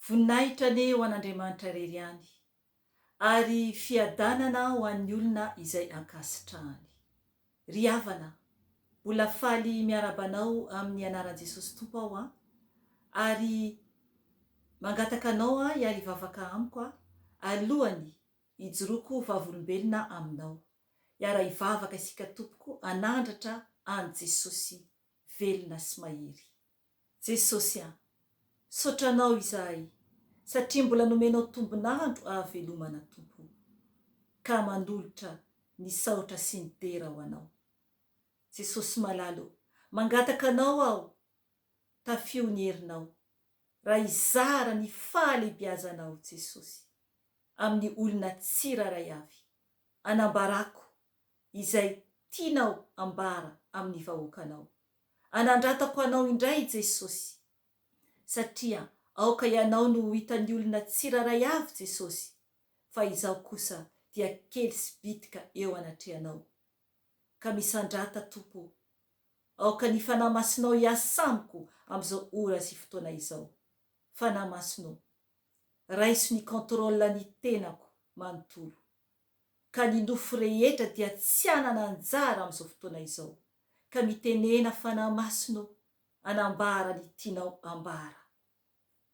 Voninahitra anie ho an'Andriamanitra irery ihany, ary fiadanana ho an'ny olona izay ankasitrahany. Ry havana, mbola faly miarahaba anao amin'ny anaran'i Jesosy Tompo aho an, ary mangataka anao an hiara-hivavaka amiko an, alohan'ny hijoroako vavolombelona aminao. Hiara-hivavaka isika tompoko hanandratra an'i Jesosy velona sy mahery. Jesosy a! Misaotra Anao izahay satria mbola nomenao tombon'andro ahavelomana Tompo o! Ka manolotra ny saotra sy ny dera ho Anao. Jesosy malala o! Mangataka Anao aho tafio ny herinao raha hizara ny fahalehibiazanao Jesosy amin'ny olona tsirairay avy anambarako izay tianao ambara amin'ny vahoakanao. Anandratako anao indray Jesosy satria aoka ianao no ho hitan'ny olona tsirairay avy Jesosy fa izaho kosa dia kely sy bitika eo anatrehanao ka misandrata Tompo o! Aoka ny Fanahy Masinao hiasa amiko amin'izao ora sy fotoana izao. Fanahy Masina o! Raiso ny contrôle ny tenako manontolo. Ka ny nofo rehetra dia tsy hanana anjara amin'izao fotoana izao. Ka mitenena Fanahy Masina o, anambara ny tianao ambara.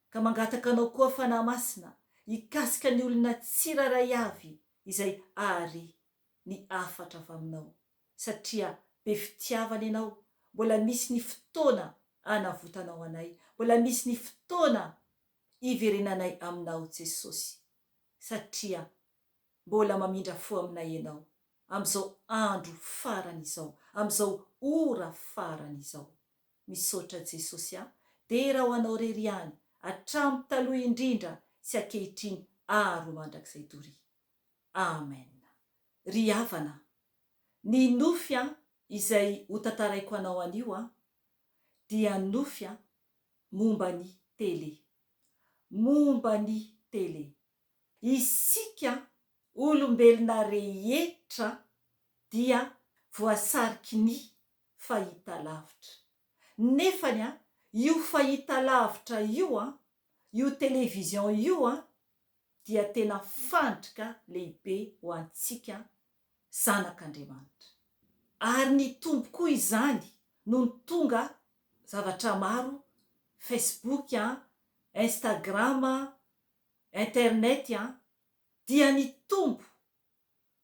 Ka mangataka anao koa Fanahy Masina hikasika ny olona tsirairay avy izay hahare ny hafatra avy aminao. Satria be fitiavana ianao, mbola misy ny fotoana hanavotanao anay, mbola misy ny fotoana hiverenanay aminao Jesosy satria mbola mamindra fo aminay Ianao amin'izao andro farany izao, amin'izao ora farany izao. Misaotra Jesosy a! Dera ho Anao rery ihany, hatramin'ny taloha indrindra sy ankehitriny ary ho mandrakizay doria. Amen. Ry havana, ny nofy a izay ho tantaraiko anao anio a dia nofy a momba ny tele. Momba ny tele. Isika olombelona rehetra dia voasariky ny fahitalavitra. Nefany an, io fahitalavitra io an, io télévision io an, dia tena fandrika lehibe ho antsika zanak'Andriamanitra. Ary nitombo koa izany nony tonga zavatra maro, Facebook an, Instagram an, internet an, dia nitombo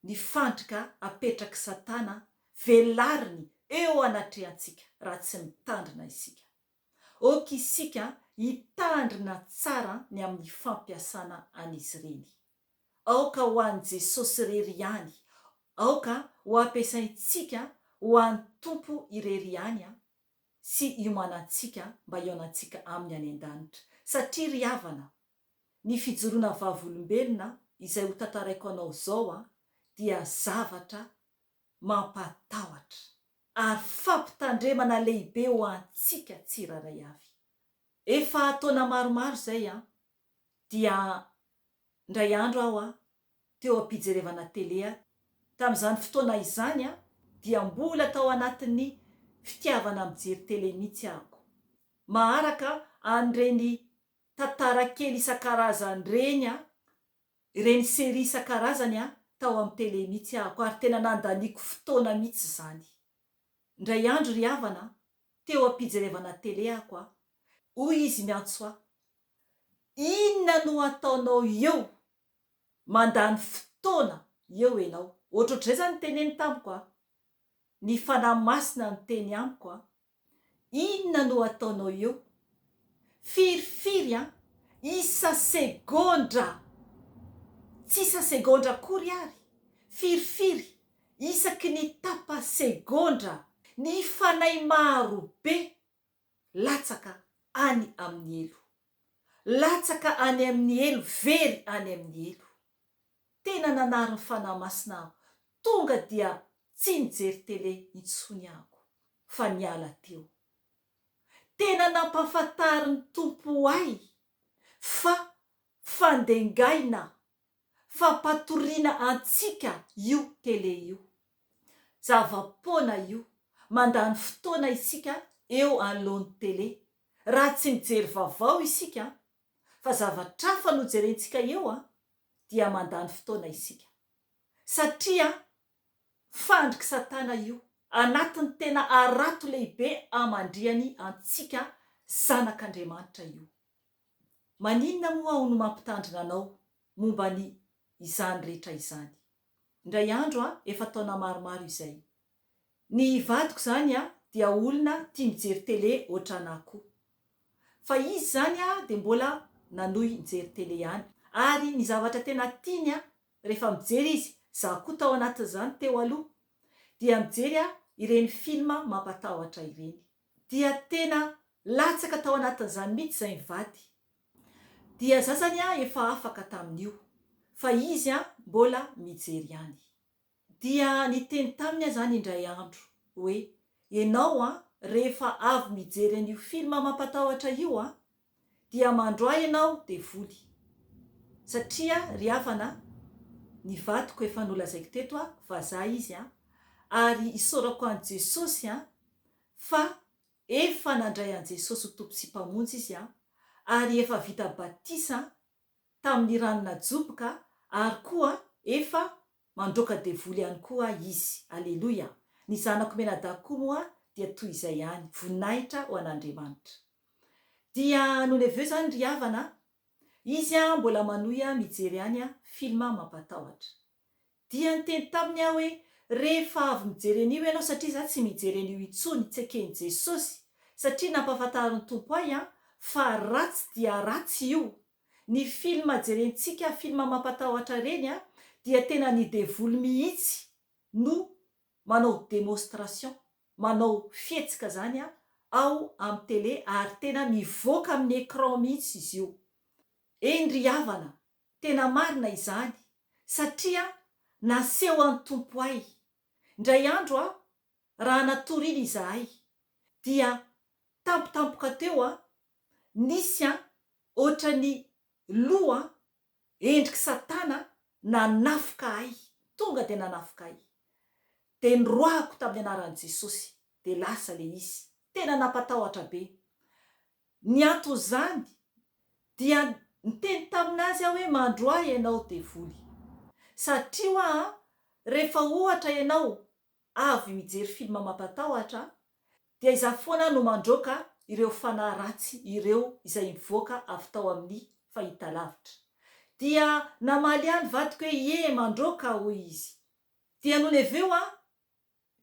ny fandrika apetrak'i Satana velariny eo anatrehantsika raha tsy mitandrina isika. Ok isika hitandrina tsara ny amin'ny fampiasana an'izy ireny. Aoka ho an'i Jesosy irery ihany, aoka ho ampiasaintsika ho an'ny Tompo irery ihany sy hiomanantsika mba hihaonantsika Aminy any an-danitra. Satria ry havana, ny fijoroana vavolombelona izay ho tantaraiko anao izao dia zavatra mampatahotra ary fampitandremana lehibe ho antsika tsirairay avy. Efa taona maromaro izay dia indray andro aho teo am-pijerevana tele aho. Tamin'izany fotoana izany dia mbola tao anatin'ny fitiavana mijery tele mihitsy ahako. Maharaka an'ireny tantara kely isan-karazany ireny aho, ireny série isan-karazany aho tao amin'ny tele mihitsy ahako ary tena nandaniako fotoana mihitsy izany. Indray andro ry havana a, teo am-pijerevana tele ahako a, hoy izy miantso ahy, Inona no ataonao eo? Mandany fotoana eo ianao. Ohatrohatr'izay izany ny teneny tamiko a. Ny Fanahy Masina niteny amiko a. Inona no ataonao eo? Firifiry an? Isa-segondra! Tsy isa-segondra akory ary! Firifiry isaky ny tapa-segondra ny fanahy maro be latsaka any amin'ny helo. Latsaka any amin'ny helo, very any amin'ny helo. Tena nanary ny Fanahy Masina aho, tonga dia tsy nijery tele intsony aho fa niala teo. Tena nampahafantarin'ny Tompo ahy fa fandengaina, fampatoriana antsika io tele io. Zava-poana io, mandany fotoana isika eo anoloan'ny tele. Raha tsy mijery vaovao isika. fa zavatra hafa no jerentsika eo an, dia mandany fotoana isika. Satria fandrik'i Satana io, anatin'ny tena harato lehibe hamandrihany antsika zanak'Andriamanitra io. Maninona moa aho no mampitandrina anao momba ny izany rehetra izany? Indray andro an, efa taona maromaro izay. Ny vadiko izany an, dia olona tia mijery tele ohatranà koa. Fa izy izany an, dia mbola nanohy nijery tele ihany. Ary ny zavatra tena tiany an, rehefa mijery izy, za koa tao anatin'izany teo aloha, dia mijery an ireny film mampatahotra ireny. Dia tena latsaka tao anatin'izany mihitsy izay mivady. Dia za zany an efa afaka tamin'io, fa izy an mbola mijery ihany. Dia niteny taminy aho zany indray andro hoe ianao an rehefa avy mijery an'io film mampatahotra io an dia mandroaha ianao devoly. Satria ry havana ny vadiko efa nolazaiko teto an vazaha izy an ary isaorako an'i Jesosy an fa efa nandray an'i Jesosy ho Tompo sy Mpamonjy izy an ary efa vita batisa tamin'ny rano najoboka ary koa efa mandroaka devoly ihany koa izy. Aleloia! Ny zanako mianadahy koa moa dia toy izay ihany. Voninahitra ho an'Andriamanitra. Dia nony avy eo izany ry havana a, izy a mbola manohy a mijery ihany a film mampatahotra. Dia niteny taminy aho hoe rehefa avy mijery an'io ianao satria za tsy mijery an'io intsony tsy eken'i Jesosy satria nampahafantarin'ny Tompo ahy an fa ratsy dia ratsy io. Ny film jerentsika film mampatahotra reny an dia tena ny devoly mihitsy no manao démonstration manao fihetsika zany an ao amin'ny télé ary tena mivoaka amin'ny écran mihitsy izy io. Eny ry havana Tena marina izany satria naseho an'i Tompo ahy. Indray andro aho raha natory iny izahay dia tampotampoka teo an, nisy an ohatran'ny loha endrik'i satana nanafoka ahy, tonga dia nanafoka ahy. Dia noroahako tamin'ny anaran'i Jesosy dia lasa le izy. Tena nampatahotra be. Ny anton'izany dia niteny tamin'azy aho hoe mandroaha ianao devoly. Satria hoa an, rehefa ohatra ianao avy mijery film mampatahotra dia izaho foana no mandroaka ireo fanahy ratsy ireo izay mivoaka avy tao amin'ny fahitalavitra. Dia namaly ahy ny vadiko hoe ie mandroaka hoy izy. Dia nony avy eo an,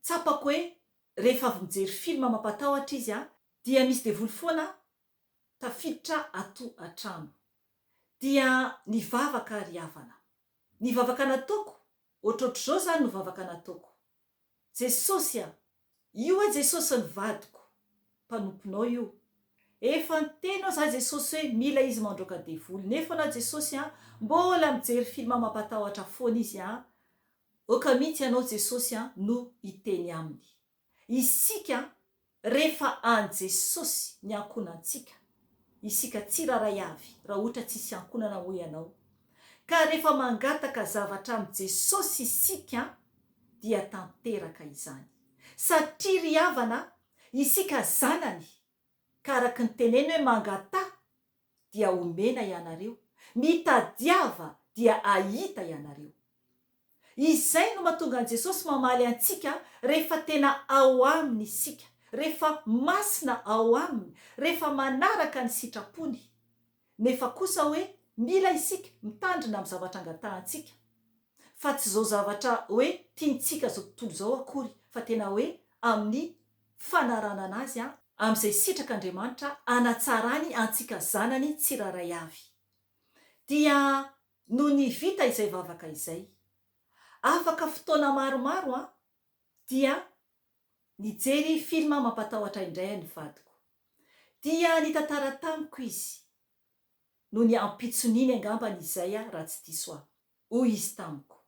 Tsapako hoe rehefa avy mijery film mampatahotra izy an, dia misy devoly foana tafiditra ato an-trano. Dia nivavaka ry havana. Ny vavaka nataoko, ohatrohatr'izao izany no vavaka nataoko, Jesosy a! Io a Jesosy ny vadiko, mpanomponao io. Efa niteny aho za Jesosy hoe mila izy mandroaka devoly, nefa anao Jesosy a, mbola mijery film mampatahotra foana izy an, Oka mihitsy ianao Jesosy an no hiteny aminy. Isika rehefa any Jesosy ny ankohonantsika, isika tsiraray avy raha ohatra tsisy ankohonana hoy ianao, ka rehefa mangataka zavatra amin'i Jesosy isika dia tanteraka izany. Satria ry havana isika zanany ka araka ny teneny hoe mangataha dia homena ianareo, mitadiava dia ahita ianareo. Izay no mahatonga an'i Jesosy mamaly antsika rehefa tena ao Aminy isika, rehefa masina ao Aminy, rehefa manaraka ny sitrapony. Nefa kosa hoe mila isika mitandrina amin'ny zavatra angatahantsika, fa tsy izao zavatra hoe tiantsika izao tontolo izao akory, fa tena hoe amin'ny fanaranana azy amin'izay sitrak'Andriamanitra hanatsarany antsika zanany tsirairay avy. Dia nony vita izay vavaka izay, afaka fotoana maromaro an, dia nijery film mampatahotra indray ny vadiko. Dia nitantara tamiko izy, nony ampitson'iny angambany izay raha tsy diso aho. Hoy izy tamiko,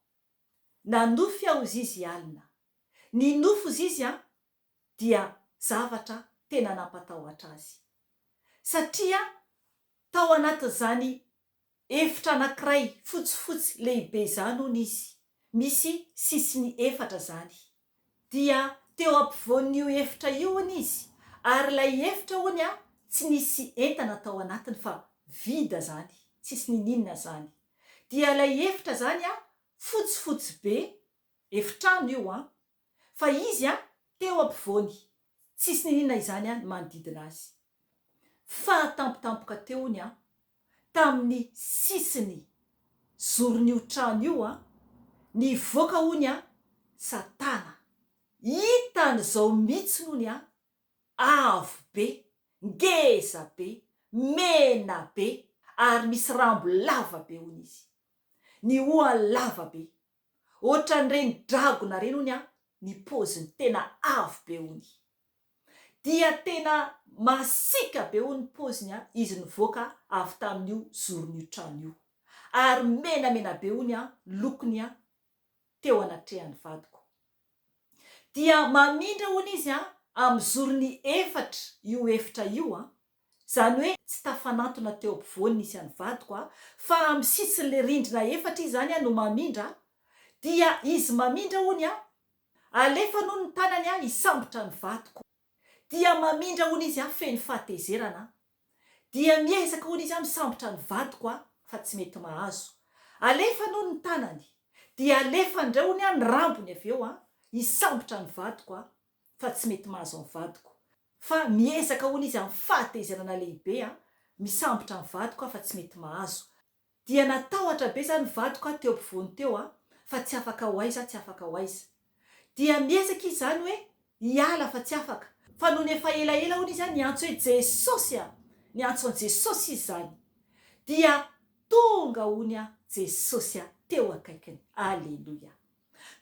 Nanofy aho zizy alina. Ny nofo zizy an, dia zavatra tena nampatahotra azy. Satria tao anatin'izany efitra anankiray fotsifotsy lehibe izany hono izy, misy sisiny efatra izany. Dia teo ampovoan'io efitra io hono izy, ary ilay efitra hono an, tsy nisy entana tao anatiny fa. Vide zany, tsisy niniana zany. Dia ilay efitra zany an, fotsifotsy be, efitrano io an, fa izy an teo ampovoany, tsisy niniana izany an ny manodidina azy. Fa tampotampoka teo hono an, tamin'ny sisiny zoron'io trano io an, nivoaka hono an satana, hitan'izao mihitsy hono an, avo be, ngeza be, mena be, ary misy rambo lava be hono izy. Ny hohany lava be. Ohatran'ireny dragona ireny hono an ny paoziny, tena avo be hono. Dia tena masiaka be hono ny paoziny an izy nivoaka avy tamin'io zoron'io trano io. Ary menamena be hono an lokony an teo anatrehan'ny vadiko. Dia mamindra hono izy an amin'ny zorony efatra io efitra io an, izany hoe tsy tafanantona teo ampovoany nisy an'ny vadiko an, fa amin'ny sisin'ilay rindrina efatra izy izany an no mamindra, dia izy mamindra hono an, alefany hono ny tanany an hisambotra ny vadiko. Dia mamindra hono izy an feno fahatezerana an. Dia miezaka hono izy an misambotra ny vadiko an fa tsy mety mahazo. Alefany hono ny tanany. Dia alefany indray hono an ny rambony avy eo an hisambotra ny vadiko an fa tsy mety mahazo ny vadiko. Fa miezaka hono izy amin'ny fahatezerana lehibe an misambotra ny vadiko an fa tsy mety mahazo. Dia natahotra be zany vadiko aho teo ampovoany teo a, fa tsy afaka ho aiza tsy afaka ho aiza. Dia miezaka izy zany hoe hiala fa tsy afaka. Fa nony efa elaela hono izy a niantso hoe Jesosy a! Niantso an'i Jesosy izy zany. Dia tonga hono a Jesosy a teo akaikiny. Aleloia.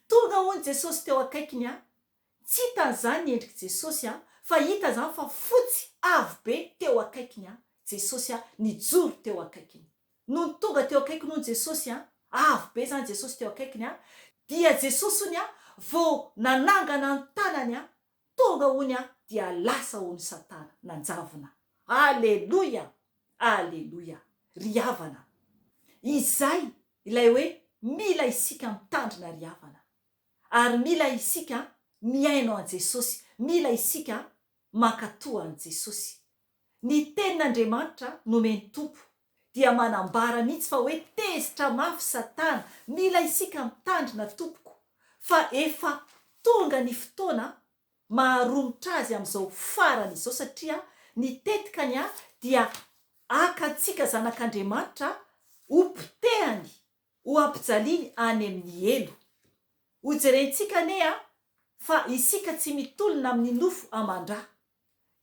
Tonga hono Jesosy teo akaikiny a, tsy hitany zany ny endrik'i Jesosy a, fa hita zany fa fotsy avo be teo akaikiny a, Jesosy a, nijoro teo akaikiny. Nony tonga teo akaikiny hono Jesosy a, avo be zany Jesosy teo akaikiny a, dia Jesosy hono a, vao nanangana ny tanany a, tonga hono a, dia lasa hono Satana, nanjavona. Aleloia! Aleloia! Ry havana, izay ilay hoe mila isika mitandrina ry havana. Ary mila isika mihaino an'i Jesosy, mila isika mankatoa an'i Jesosy. Ny tenin'Andriamanitra nomen'ny Tompo dia manambara mihitsy fa hoe tezitra mafy Satana, mila isika mitandrina tompoko fa efa tonga ny fotoana maharomotra azy amin'izao farany izao satria ny tetikany dia haka antsika zanak'Andriamanitra ho potehany Ho ampijaliany any amin'ny helo. Ho jerentsika anie a, fa isika tsy mitolona amin'ny nofo aman-dra.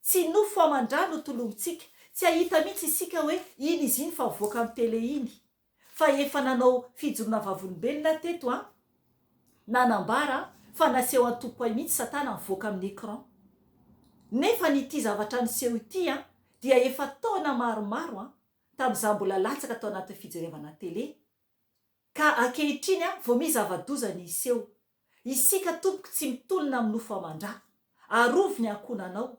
Tsy nofo aman-dra no tolomintsika. Tsy hahita mihitsy isika hoe iny izy iny fa mivoaka amin'ny télé iny. Fa efa nanao fijoroana vavolombelona aho teto a, nanambara fa naseho an'i Tompo ahy mihitsy satana mivoaka amin'ny écran. Nefa ny ity zavatra niseho ity a, dia efa taona maromaro a, tamin'izaho mbola latsaka tao anatin'ny fijerevana télé, ka ankehitriny vao misy zava-doza ny hiseho. Isika tompoko tsy mitolona amin'ny nofo aman-drà. Arovy ny ankohonanao,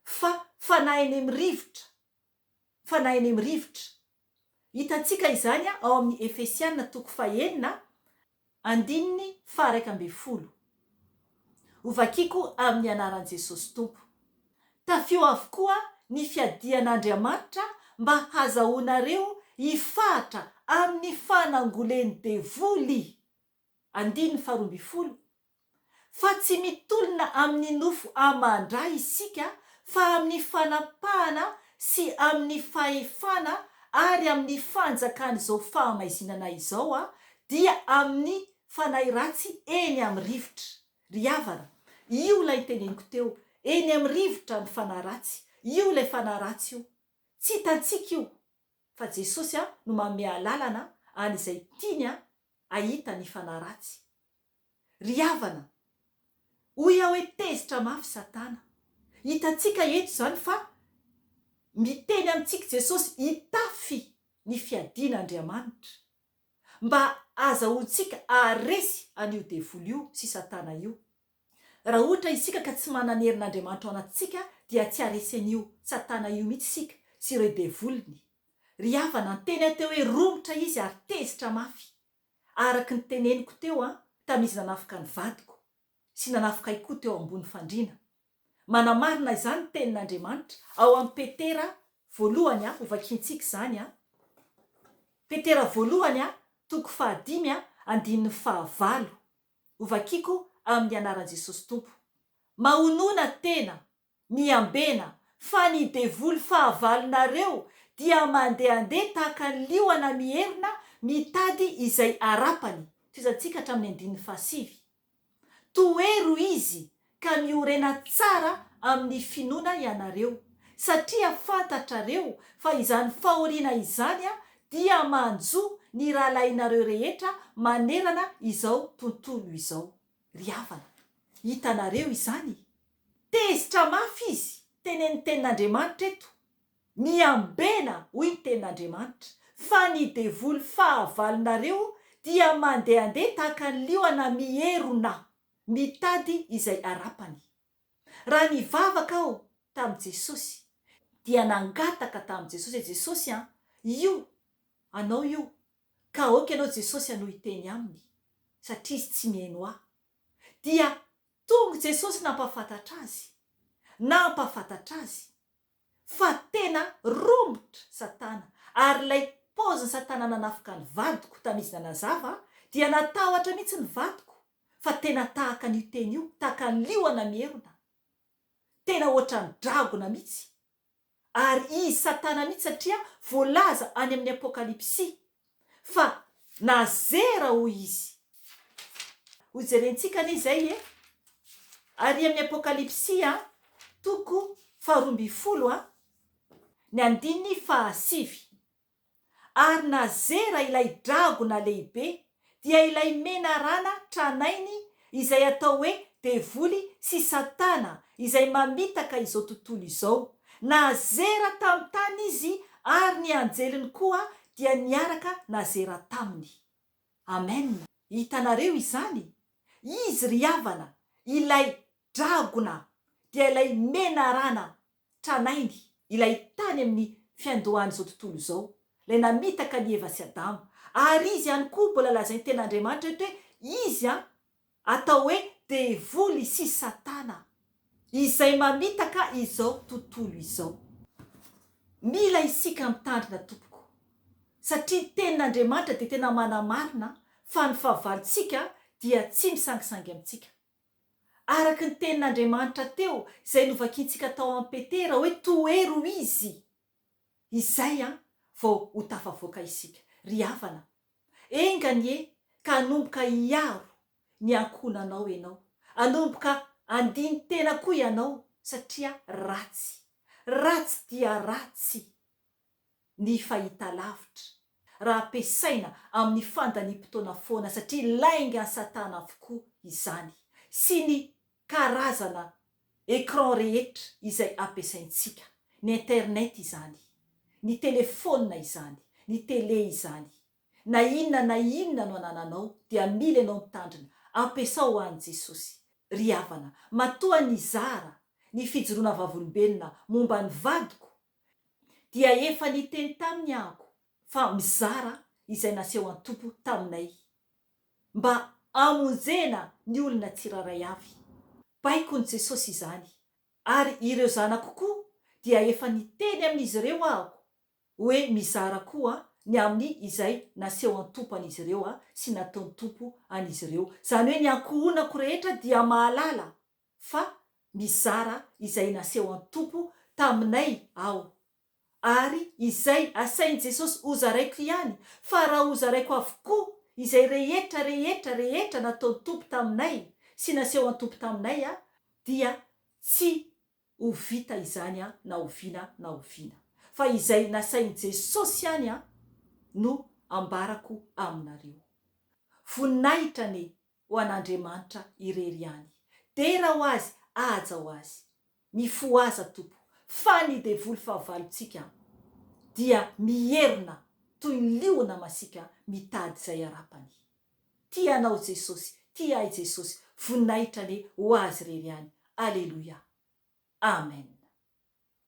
fa fanahy eny amin'ny rivotra, fanahy eny amin'ny rivotra. Hitantsika izany ao amin'ny Efesiana toko fahenina Andininy faha-11. Hovakiko amin'ny anaran'i Jesosy Tompo. Tafio avokoa ny fiadian'Andriamanitra mba hazahoanareo hifahatra amin'ny fanangolen'ny devoly. Andininy faha-12. Fa tsy mitolona amin'ny nofo aman-dra isika fa amin'ny fanapahana sy amin'ny fahefana ary amin'ny fanjakan'izao fahamaizinana izao dia amin'ny fanahy ratsy eny amin'ny rivotra. Ry havana, io ilay teneniko teo, eny amin'ny rivotra ny fanahy ratsy, io ilay fanahy ratsy io. Tsy hitantsika io, fa Jesosy no manome alalana an'izay tiany hahita ny fanahy ratsy. Ry havana, hoy aho hoe tezitra mafy Satana. Hitantsika eto izany fa miteny amintsika Jesosy hitafy ny fiadiana Andriamanitra mba hazahoantsika haharesy an'io devoly io sy Satana io. Raha ohatra isika ka tsy manana herin'Andriamanitra ao anatintsika dia tsy haharesy an'io Satana io mihitsy isika sy ireo devoliny. Ry havana, niteny aho teo hoe romotra izy ary tezitra mafy. Araka ny teneniko teo an, tamin'izy nanafika ny vadiko, sy nanafika ahy koa teo ambony fandriana. Manamarina izany ny tenin'Andriamanitra ao amin'ny Petera voalohany a, hovakiantsika izany a. Petera voalohany a, toko fahadimy a, andininy fahavalo. Hovakiko amin'ny anaran'i Jesosy Tompo. Mahonona tena, miambena, fa ny devoly fahavalonareo dia mandehandeha tahaka ny liona mierona mitady izay harapany. Tohizantsika hatramin'ny andininy fahasivy. Tohero izy ka miorena tsara amin'ny finoana ianareo, satria fantatrareo fa izany fahoriana izany dia manjo ny rahalahinareo rehetra manerana izao tontolo izao. Ry havana, hitanareo izany? Tezitra mafy izy, tenenin'ny Tenin'Andriamanitra eto. Miambena, hoy ny Tenin'Andriamanitra, fa ny devoly fahavalonareo dia mandehandeha tahaka ny liona mierona, mitady izay harapany. Raha nivavaka aho tamin'i Jesosy, dia nangataka tamin'i Jesosy hoe, Jesosy an, io, Anao io, ka aoka Ianao Jesosy hanohy hiteny aminy, satria izy tsy mihaino ahy. Dia tonga Jesosy nampahafantatra azy, nampahafantatra azy, fa tena romotra satana ary ilay paozin'i satana nanafika ny vadiko tamin'izy nanazava dia natahotra mihitsy ny vadiko fa tena tahaka an'io teny io, tahaka ny liona mierona, tena ohatran'ny dragona mihitsy ary izy satana mihitsy satria voalaza any amin'ny apokalypsy fa nazera hoy izy. Ho jerentsika anie izay e! Ary amin'ny Apokalypsy a, toko faharoambinifolo a, ny andininy fahasivy. Ary nazera ilay dragona lehibe, dia ilay menarana tranainy izay atao hoe devoly sy satana izay mamitaka izao tontolo izao. Nazera tamin'ny tany izy ary ny anjeliny koa dia niaraka nazera taminy. Amen! Hitanareo izany? Izy ry havana, ilay dragona, dia ilay menarana tranainy, ilay tany amin'ny fiandohan'izao tontolo izao, ilay namitaka an'i Eva sy Adama. Ary izy ihany koa mbola lazain'ny Tenin'Andriamanitra eto hoe izy an, atao hoe devoly sy satana, izay mamitaka izao tontolo izao. Mila isika mitandrina tompoko, satria ny tenin'Andriamanitra dia tena manamarina fa ny fahavalontsika dia tsy misangisangy amintsika. Araka ny tenin'Andriamanitra teo izay novakintsika tao amin'i Petera hoe tohero izy, izay vao ho tafavoaka isika. Ry havana, Enga anie ka hanomboka hiaro ny ankohonanao ianao. Hanomboka handini-tena koa ianao satria ratsy, ratsy dia ratsy ny fahitalavitra raha ampiasaina amin'ny fandaniam-potoana foana satria laingan'i Satana avokoa izany sy ny karazana écran rehetra izay ampiasaintsika, ny internet izany, ny telephone izany, ny télé izany, na inona na inona no anananao dia mila ianao mitandrina, ampiasao ho an'i Jesosy. Ry havana, matoa nizara ny fijoroana vavolombelona momba ny vadiko dia efa niteny taminy ahako fa mizara izay nasehon'ny Tompo taminay mba hamonjena ny olona tsirairay avy. Baikon'i Jesosy izany, ary ireo zanako koa dia efa niteny amin'izy ireo aho hoe mizara koa ny amin'ny izay nasehon'ny Tompo an'izy ireo sy nataon'ny Tompo an'izy ireo. Izany hoe ny ankohonako rehetra dia mahalala fa mizara izay nasehon'ny Tompo taminay aho Ary izay asain'i Jesosy hozaraiko ihany, fa raha hozaraiko avokoa izay rehetra rehetra rehetra nataon'ny Tompo taminay sy nasehon'ny Tompo taminay dia tsy ho vita izany na oviana na oviana. Fa izay nasain'i Jesosy ihany no ambarako aminareo. Voninahitra anie ho an'Andriamanitra irery ihany. Dera ho Azy, haja ho Azy. Mifohaza Tompo, fa ny devoly fahavalontsika dia mierona toy ny liona masiaka mitady izay harapany. Tia anao Jesosy, tia ahy Jesosy, voninahitra anie ho Azy irery ihany. Aleloia. Amen.